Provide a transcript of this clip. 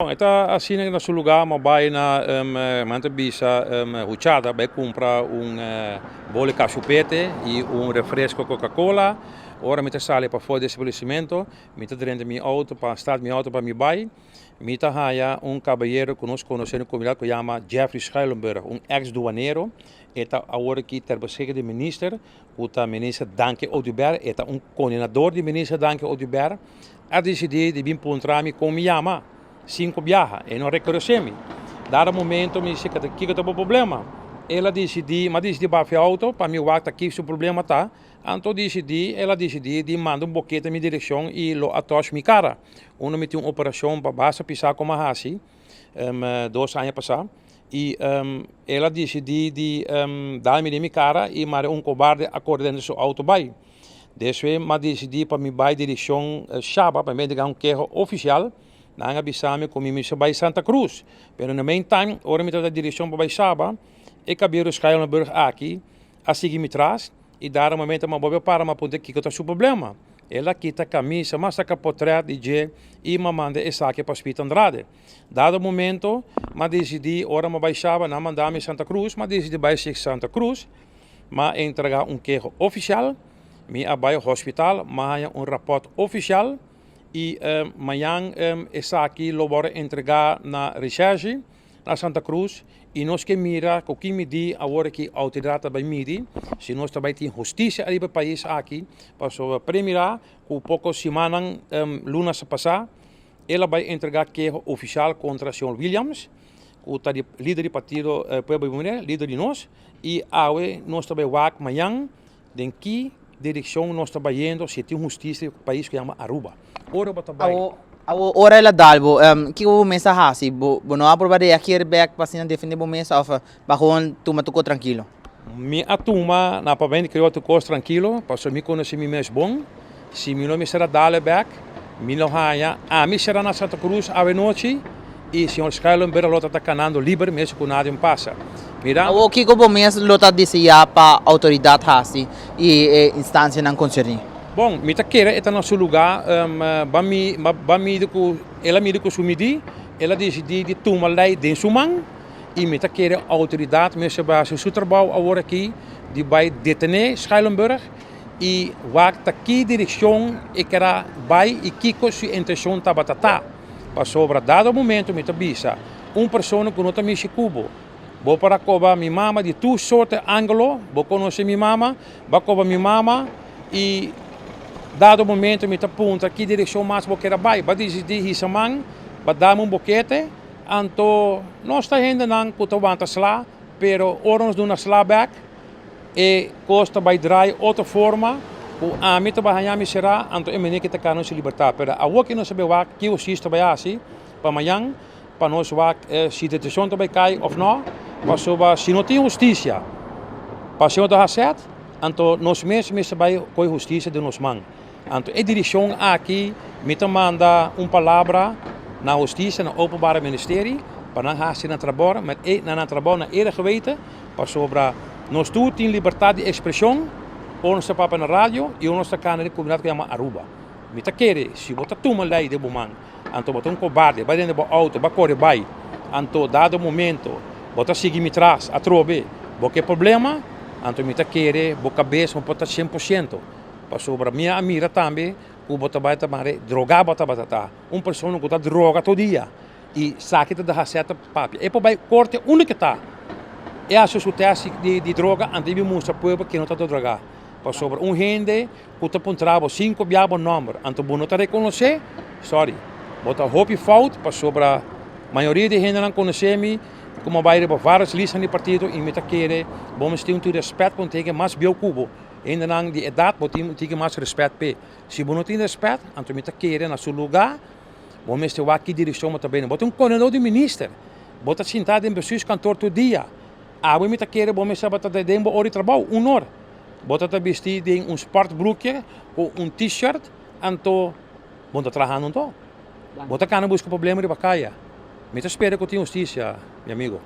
Bon, e ta asina na su lugá, mi a bai na mi ta bisa Huchada bai kumpra un boli kashupete i un refresko Coca Cola. Ora mi ta sali pafó di e establesimentu, mi ta drenta mi outo pa start mi outo pa mi bai. Mi ta haña un kabayero ku nos konosé na komunidat ku yama Jeffrey Schuilenburg, un eks duanero. E ta awor aki ter beschikking di minister, ku ta minister Danke Oduber. E ta un koordinador di minister Danke Oduber. A disidí di bin puntra mi kon mi yama sinku biaha. E no rekonosé mi. Dado momento mi disi kiko ta bo problema. El a disidí, mi a disidí bafia e outo pa mi wak ta ki su problema ta. Anto disidí, el a disidí di manda un bokete mi direkshon i lo a tòsh mi kara. Unda mi tin un operashon pa basta pisá ku mi a hasi dos aña pasá. I el a disidí di dal mi den mi kara i mare un kobarde a kore denter su outo bai. Despues mi a disidí pa mi bai direkshon Shaba pa mi entregá un keho ofisial. Nan a bisa mi ku mi mester bai Santa Cruz. Pero na meantime, ora mi tabata direkshon pa bai Shaba, e kabiero Schuilenburg aki a sigui mi tras i dado momento mi a bolbe para mi a puntra kiko ta su problema. El a kita kamisa, mi a saka potret di dje i mi a manda esaki pa Speed Andrade. Dado momento mi a disidí ora mi a bai Shaba nan a manda mi Santa Cruz, mi a disidí bai Santa Cruz. M'a entregá un keho ofisial, mi a bai hospital, m'a haña un rapòrt ofisial i mañan esaki lo wòrdu entregá na reshèrshi na Santa Cruz i nos ke mira ku ki midí awor ki outoridat ta bai midi si nos ta bai tin hustisia ariba e pais aki pasobra premirá ku poko simannan luna pasá el a bai entregá keho ofisial kontra señor Williams. Ku ta di lider di partido Pueblo Libre, lider di nos, i awe nos ta bai wak mañan den ki direkshon nos ta bayendo si tin hustisia den pais ku yama Aruba. Ora bo ta bai. Awo ora el a dal bo, kiko bo mes a hasi? Bo no a proba reagir bek pa asina defende bo mes òf bo a gewoon tuma tur kos trankilo? Mi a tuma na papia di tur kos trankilo pasobra mi konosé mi mes bon. Si mi no mester a dale bek, mi lo haña ami sera na Santa Cruz awe nochi y señor Schuilenburg lo ta ta canando liber mes cu nada un pasa. Mira. Awor kico bo mes lo ta desea pa autoridad haci y e instancianan concerni? Bon, mi ta kere e ta na su luga, ba mi ba midi cu el a midi cu su midi, el a dicidi di tuma ley den su man y mi ta kere autoridad mester bay haci su trabao awor aki di bay detene Schuilenburg. i wak ta ki direkshon e ker a bai i kiko su intenshon tabata ta. Pasobra dado momento mi ta bisa un persona ku no ta mishi ku bo, bo por a koba mi mama di tur sorte angulo, bo konosé mi mama, bo a koba mi mama i dado momento mi ta puntra ki direkshon mas bo ker a bai, bo a disidí hisa man, bo a dami un bokete, anto nos ta hendenan ku ta wanta sla, pero ora nos duna sla bèk, E kos ta bai draai otro forma ku ami ta bai haña mi será, anto e meneer ke ta kana nos libertad. Pero awor ke nos a bai wak ki hustis ta bai hasi pa mañan, pa nos wak si detenshon ta bai kai òf no, pasobra si no tin hustisia pa señor ta haset, anto nos mes mester bai kohe hustisia den nos man. Anto e direkshon aki mi ta manda un palabra na hustisia, na Openbare Ministerie, pa nan hasi nan trabou, nan trabou na ere geweten. Pasobra nos tur tin libertad di expresion, ora nos ta papia na radio y ora nos ta cana den comunidad cu yama Aruba. Mi ta kere, si bo ta tuma ley den bo man, anto bo ta un cobarde, bai den bo auto, bai core bai, anto dado momento bo ta sigui mi tras atrobe, bo ke problema, anto mi ta kere bo cabes no por ta 100%. Pasobra mi a mira tambe cu bo ta bai ta mare droga bo tabata ta, un persona cu ta droga tur dia. I saki ta deha seta papia. E por bai korte unda ke ta. E hasi su test di droga antes di mustra pueblo ke no ta drogá. Pasobra un hende ku ta puntra bo sinku bia bo nòmber anto bo no ta rekonosé, sorry, bo ta hopi fout pasobra mayoria di hendenan konosé mi ku mi a bai riba vários listan di partido i mi ta kere bo mester tin un rèspèt pa un teken mas bieu ku bo. Hendenan di edat bo tin un tiki mas rèspèt p'e. Si bo no tin rèspèt anto mi ta kere na su lugá. Bo mester wak ki direkshon bo ta bini. Bo ta un konedor di minister. Bo ta sinta den bestuurskantoor tur dia. Awe mi ta kere bo mester tabata den bo ora di trabou, un or. Bo ta ta bisti den un sportbroekje ku un t-shirt, anto bo no ta trahando anto. Bo ta kana buska problema riba kaya. Mi ta spera ku tin hustisia, mi amigo.